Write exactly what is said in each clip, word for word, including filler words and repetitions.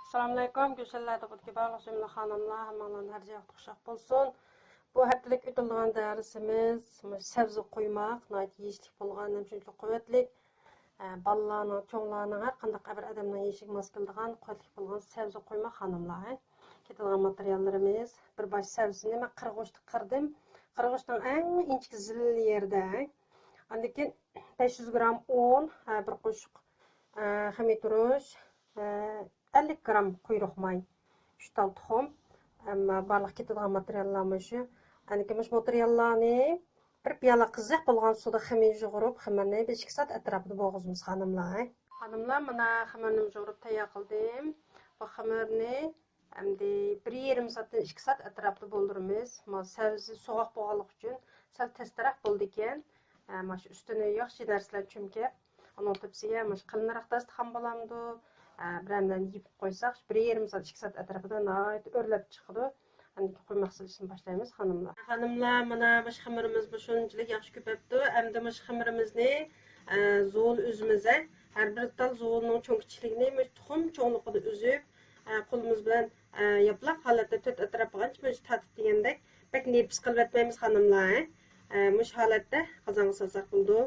ئەسسالامۇئەلەيكۇم، گۈلشەنلەر توپىدىكى بارلىق جۈملە خانىملار، ھەممىڭلارنىڭ ھەر جايى خۇشال بولسۇن. بۇ ھەپتىلىك ئۆتۈلىدىغان دەرسىمىز مۇشۇ سەۋزە قۇيماق، ناھايىتى يېيىشلىك بولغان، ھەم شۇنچىلىك قۇۋۋەتلىك. ئە، بالىلارنىڭ، چوڭلارنىڭ، ھەر قانداق بىر ئادەمنىڭ يېيىشىگە ماس كېلىدىغان قۇۋۋەتلىك بولغان سەۋزە قۇيماق خانىملار. كېتىدىغان ماتېرىياللىرىمىز، بىر باش سەۋزىنى مەن قىرغۇچتا قىردىم. قىرغۇچنىڭ ئەڭ ئىنچىكە زىللە يېرىدە. ئاندىن كېيىن بەش يۈز گرام ئۇن، ھە، بىر قوشۇق، ھە، خېمىر تۇرۇش، ھە، ئەللىك گرام قۇيرۇق ماي، ئۈچ تال تۇخۇم. ئەمما بارلىق كېتىدىغان ماتېرىياللار مۇشۇ. ئاندىن كېيىن مۇشۇ ماتېرىياللارنى بىر پىيالە قىزىق بولغان سۇدا خېمىر يۇغۇرۇپ، خېمىرنى بىر ئىككى سائەت ئەتراپىدا بولغۇزىمىز، خانىملار. خانىملار، مانا خېمىرنى يۇغۇرۇپ تەييار قىلدىم. بۇ خېمىرنى ئەمدى بىر يېرىم سائەتتىن ئىككى سائەت ئەتراپىدا بولدۇرىمىز. ما سەۋزى سوغۇق بولغانلىقى ئۈچۈن سەل تەستىراق بولىدىكەن. ئە، مانا شۇ ئۈستىنى ياخشى نەرسىلەر چۆمكەپ، ئۇنىڭ تۆپىسىگە مانا شۇ قېلىنراق داستىخان بولامدۇ، ئە، بىرەر نەرسىنى يېپىپ قويساق، بىر يېرىم سائەت، ئىككى سائەت ئەتراپىدا ناھايىتى ئۆرلەپ چىقىدۇ. ئەمدى قۇيماق سېلىشنى باشلايمىز، خانىملار. خانىملار، مانا مۇشۇ خېمىرىمىز مۇشۇنچىلىك ياخشى كۆپەپتۇ. ئەمدى مۇشۇ خېمىرىمىزنى، ئە، زۇۋۇل ئۈزىمىز، ھە. ھەر بىر تال زۇۋۇلنىڭ چوڭ كىچىكلىكىنى مۇشۇ تۇخۇم چوڭلۇقىدا ئۈزۈپ، ئە، قولىمىز بىلەن، ئە، ياپىلاق ھالەتتە تۆت ئەتراپىغا ئانچە مۇنچە تارتىپ دېگەندەك بەك نېپىز قىلىۋەتمەيمىز، خانىملار، ھە. ئە، مۇشۇ ھالەتتە قازانغا سالساق بولىدۇ.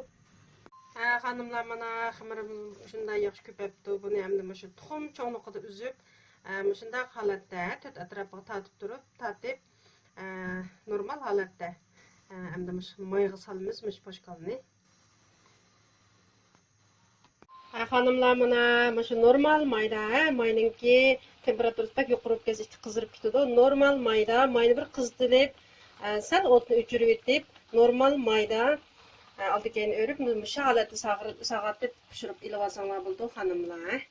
ھە، خانىملار، مانا خېمىرىمىز شۇنداق ياخشى كۆپەپتۇ. بۇنى ئەمدى مۇشۇ تۇخۇم چوڭلۇقىدا ئۈزۈپ، ئە، مۇشۇنداق ھالەتتە تۆت ئەتراپىغا تارتىپ تۇرۇپ، تارتىپ، ئە، نورمال ھالەتتە، ئە، ئەمدى مۇشۇ مايغا سالىمىز مۇشۇ پوشكالنى. ھە، خانىملار، مانا مۇشۇ نورمال مايدا، ھە، ماينىڭكى تېمپېراتۇرىسى بەك يۇقىرى بولۇپ كەتسە، قىزىرىپ كېتىدۇ. نورمال مايدا، ماينى بىر قىزىتىلىپ، ئە، سەل ئوتنى ئۆچۈرۈۋېتىپ، نورمال مايدا، ئە، ئالدى كەينى ئۆرۈپ، مۇشۇ ھالەتتە ساغىر-، ساغارتىپ پىشۇرۇپ ئېلىۋالساڭلار بولىدۇ، خانىملار.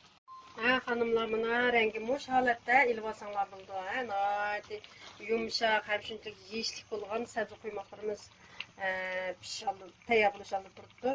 ھە، خانىملار، مانا رەڭگى مۇشۇ ھالەتتە ئېلىۋالساڭلار بولىدۇ. ھە، ناھايىتى يۇمشاق ھەم شۇنچىلىك يېيىشلىك بولغان سەۋزە قۇيماقلىرىمىز، ئە، پىشىش ئالدىدا، تەييار بولۇش ئالدىدا تۇرۇپتۇ.